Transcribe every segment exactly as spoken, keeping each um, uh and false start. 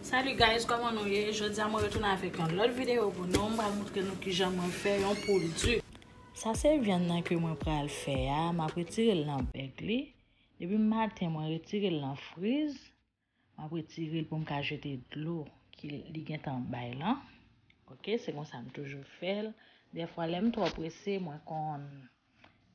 Salut guys, kòman nou ye? Jodi a mwen retounen avèk yon lòt videyo pou nou. M pral montre nou kijan mwen fè yon poul di. Sa se vyann nan ke mwen pral fè a. M ap retire l nan bèg li. Depi maten, mwen retire l nan friz. M ap retire l pou m ka jete dlo ki li gentan bay lan. Oke, se konsa m toujou fè l. Dèfwa, lè m twò prese, mwen konn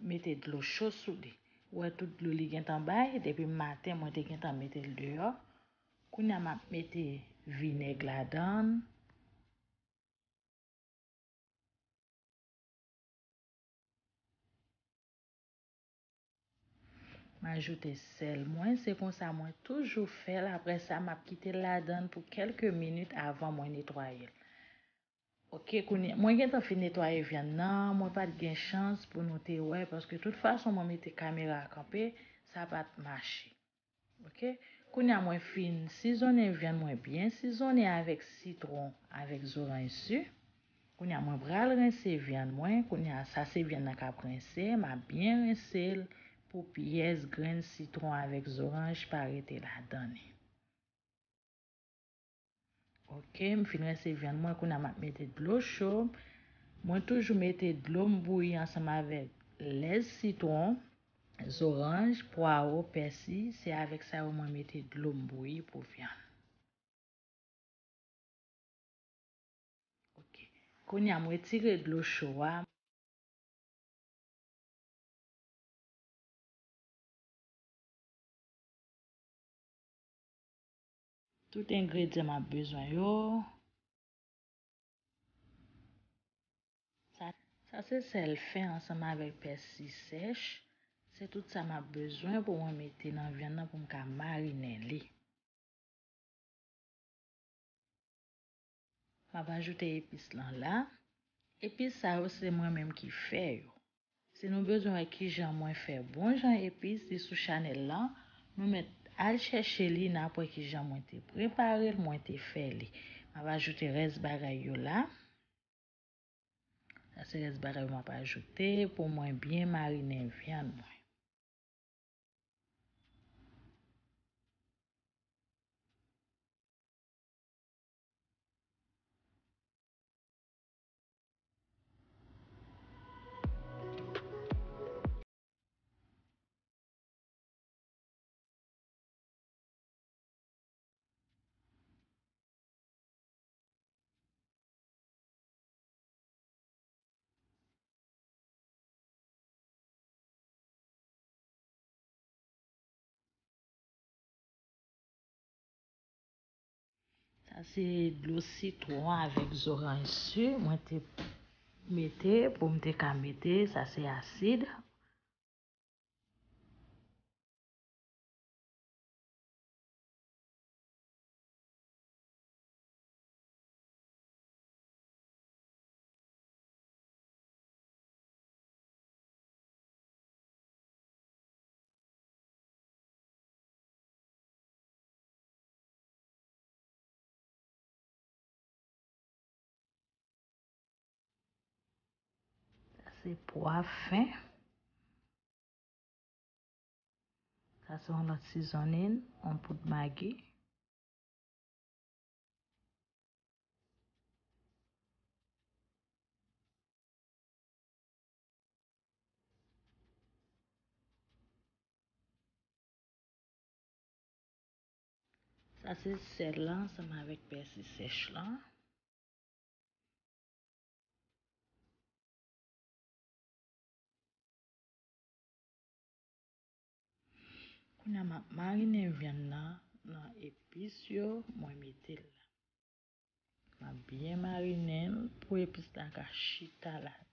mete dlo cho sou li. Ou wè tout dlo li gentan bay, depi maten, mwen te gentan mete l deyò. Kounye a, m ap mete vinèg ladan l. M ajoute sèl mwen, se konsa mwen toujou fè l. Apre sa, m ap kite l ladan l pou kèlke minit avan mwen netwaye l. Oke, kounye, mwen gentan fin netwaye vyann nan, mwen pa t gen chans pou nou te wè, paske tout fason mwen mete kamera a kanpe, sa pa t mache. Oke, kounye a mwen fin sizonnen vyann mwen byen sizonnen avèk sitwon, avèk zoranj si. Kounye a mwen pral rense vyann mwen, kounye a sa se vyann nan k ap rense, m ap byen rense l pou pyès grenn sitwon avèk zoranj pa rete ladan li. Oke, m fin rense vyann mwen, kounye a m ap mete dlo cho. Mwen toujou mete dlo m bouyi ansanm avèk lèz sitwon, zoranj, pwawo, pèsi, se avèk sa yo mwen mete dlo m bouyi pou vyann. Oke. Kounye a m retire dlo cho a. Tout engredyan m ap bezwen yo. Sa, sa se sèl fen ansanm avèk pèsi sèch. Se tout sa m ap bezwen pou mwen mete nan vyann nan pou m ka marinen li. M ap ajoute epis lan la. Epis sa yo se mwen menm ki fè yo. Si nou bezwen wè kijan mwen fè bon jan epis, li sou chanèl lan, nou mèt al chèche li, n ap wè kijan mwen te prepare l, mwen te fè li. M ap ajoute rès bagay yo la. Sa se rès bagay yo m ap ajoute pou mwen byen marinen vyann mwen. Sa se dlo sitwon avèk zoranj si mwen te mete pou m te ka mete, sa se asid. Sa se pwa fen. Sa se yon lòt sizonnen, yon poud magi. Sa se sèl la ansanm avèk pèsi sèch la. Kounye a m ap marinen vyann nan nan epis yo mwen mete la. M ap byen marinen l pou epis la ka chita ladan.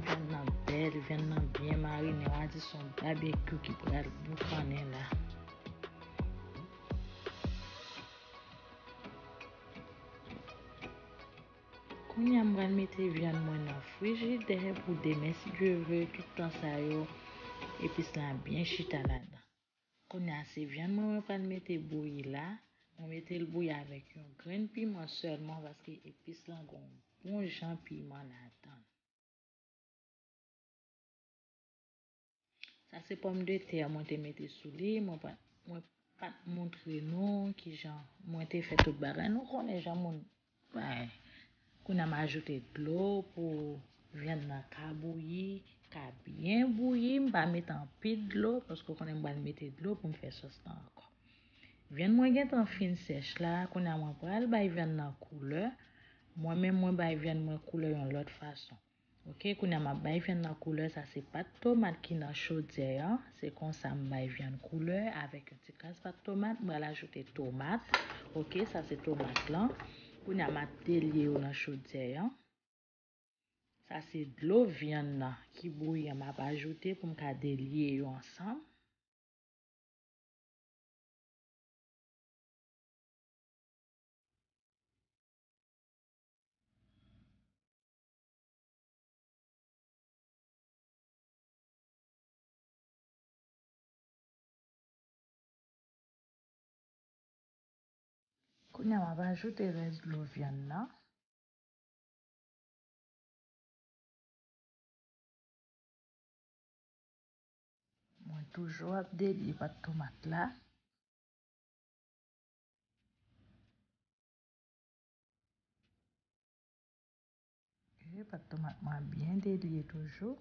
Vyann nan bèl, Vyann nan byen marine, w a di se yon babekyou ki pral boukannen la. Kounye a, m pral mete vyann mwen nan frijidè pou demen, si Dye vle, tout tan sa yo, epis la byen chita ladan. Kounye a, se vyann mwen, mwen pral mete bouyi la. Mwen mete l bouyi avèk yon grenn piman sèlman, paske epis lan gon bon jan piman ladan l. Sa se pòmdetè mwen te mete sou li. Mwen pa, mwen pa t montre nou kijan mwen te fè tout bagay. Nou konnen jan moun bay. Kounye a m ajoute dlo pou vyann nan ka bouyi, ka byen bouyi. M pa mete anpil dlo, paske w konnen m pral mete dlo pou m fè sòs lan ankò. Vyann mwen gentan fin sèch la, kounye a mwen pral bay vyann nan koulè. Mwen menm mwen bay vyann mwen koulè yon lòt fason. Ok, kounye a m ap bay vyann nan koulè, sa se pat tomat ki nan chodyè an. Se konsa m bay vyann koulè avèk yon ti kras pat tomat, m pral ajoute tomat. Ok, sa se tomat lan. Kounye a m ap delye yo nan chodyè an. Sa se dlo vyann nan ki bouyi an m ap ajoute pou m ka delye yo ansanm. Kounye a m ap ajoute rès dlo vyann nan. Mwen toujou ap delye pat tomat la. Ok, pat tomat mwen byen delye toujou.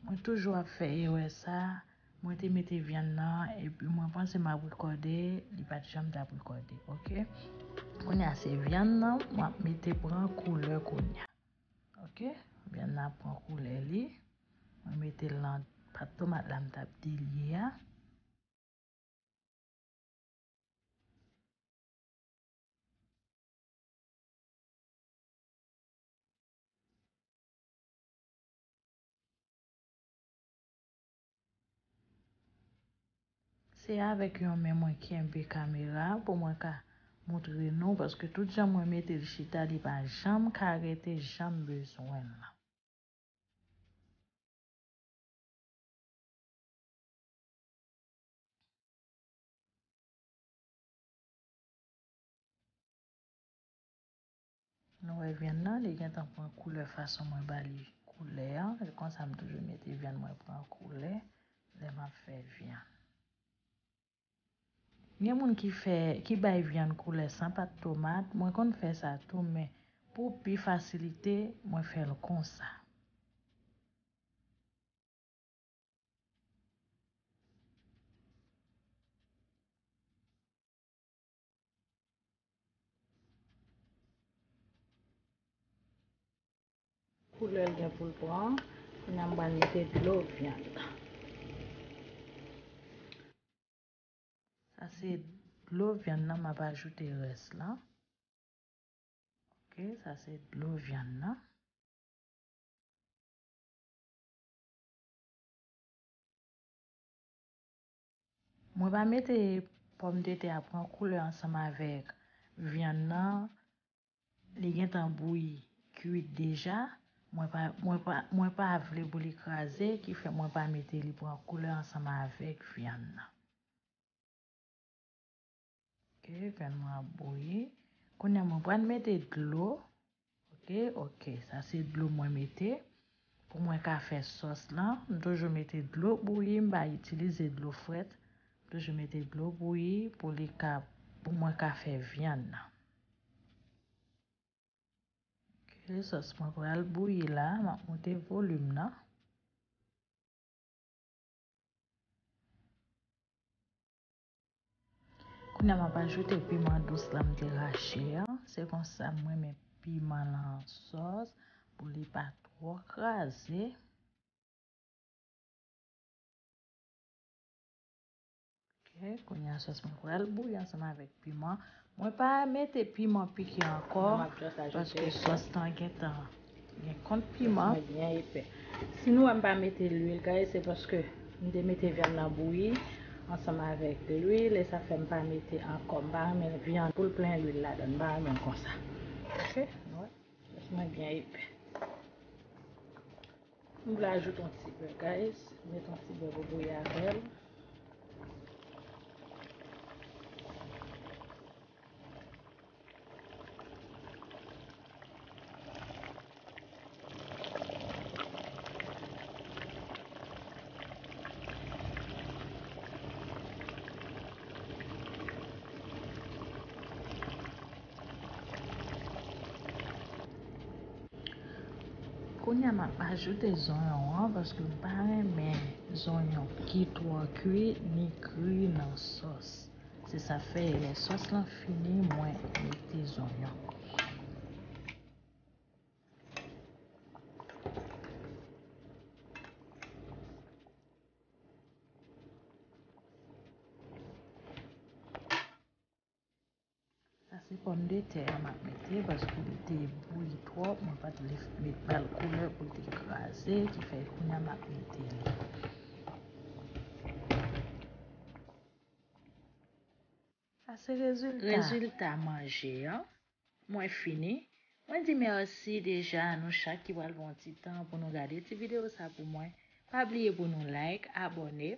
Mwen toujou ap fè erè sa. Mwen te mete vyann nan, epi mwen panse m ap rekòde, li pa t janm t ap rekòde, ok? Kounye a se vyann nan, m ap mete pran koulè kounye a. Ok? Vyann nan ap pran koulè li. Mwen mete l nan pat tomat la m t ap delye a. Se avèk yon men mwen kenbe kamera pou mwen ka montre nou, paske tout jan mwen mete l chita, li pa janm ka rete jan m bezwen l lan. Nou wè vyann nan, li gentan pran koulè fason mwen ba li koulè an. Se konsa m toujou mete vyann mwen pran koulè lè m ap fè vyann. Gen moun ki fè, ki bay vyann koulè san pat tomat. Mwen konn fè sa tou, men pou pi fasilite, mwen fè l konsa. Koulè l gen pou l pran. Kounye a m pral mete dlo vyann nan. Sa se dlo vyann nan, m ap ajoute rès lan. Ok, sa se dlo vyann nan. Mwen pa mete pòmdetè a pran koulè ansanm avèk vyann nan. Li gentan bouyi, kuit deja. Mwen pa, mwen pa, mwen pa vle pou li kraze, ki fè mwen pa mete li pran koulè ansanm avèk vyann nan. Ok, vyann mwen ap bouyi. Kounye a mwen pral mete dlo. Ok, ok, sa se dlo mwen mete pou mwen ka fè sòs lan. M toujou mete dlo bouyi, m pa itilize dlo frèt. M toujou mete dlo bouyi pou li ka, pou mwen ka fè vyann nan. Ok, sòs mwen pral bouyi la, m ap moute volim nan. Kounye a m ap ajoute piman dous la m te rache an. Se konsa m renmen piman lan sòs pou li pa twò kraze. Ok, kounye a sòs mwen pral bouyi ansanm avèk piman. Mwen pa mete piman pike ankò, paske sòs lan gentan gen kont piman. Mwen byen epè. Si nou wè m pa mete lwil, guys, se paske m te mete vyann nan bouyi ansanm avèk lwil, e sa fè m pa mete ankò. M pa renmen vyann pou l plen lwil ladan l, m pa renmen l konsa. Ok, nou wè. Sòs mwen byen epè. M vle ajoute yon ti bè, guys. Met yon ti bè pou bouyi avè l. Kounye a, m ap ajoute zonyon an, paske m pa renmen zonyon ki twò kwi ni kri nan sòs. Se sa fè, lè sòs lan fini, mwen mete zonyon. Sa se pòmdetè a m ap mete, paske li te bouyi twòp, mwen pa t vle met ba l koulè pou l te kraze, ki fè kounye a m ap mete li. Sa se rezilta. Rezilta manje an. Mwen fini. Mwen di mèsi deja a nou chak ki pral pran yon ti tan pou nou gade ti videyo sa pou mwen. Pa bliye pou nou like, abòne,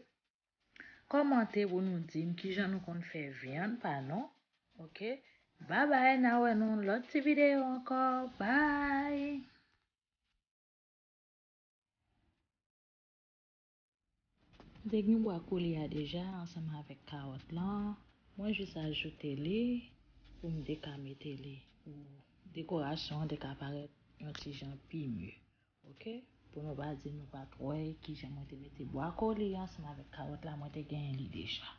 kòmante pou nou di m kijan nou konn fè vyann pa nou. Ok? Babay, n a wè nou lòt ti videyo ankò. Bye! M te gen bwa koli a deja ansanm avèk kawòt lan. Mwen jis ajoute li pou m te ka mete li pou dekorasyon an te ka parèt yon ti jan pi mye. Ok? Pou nou pa di nou pa t wè kijan mwen te mete bwa koli ansanm avèk kawòt la, mwen te genyen li deja.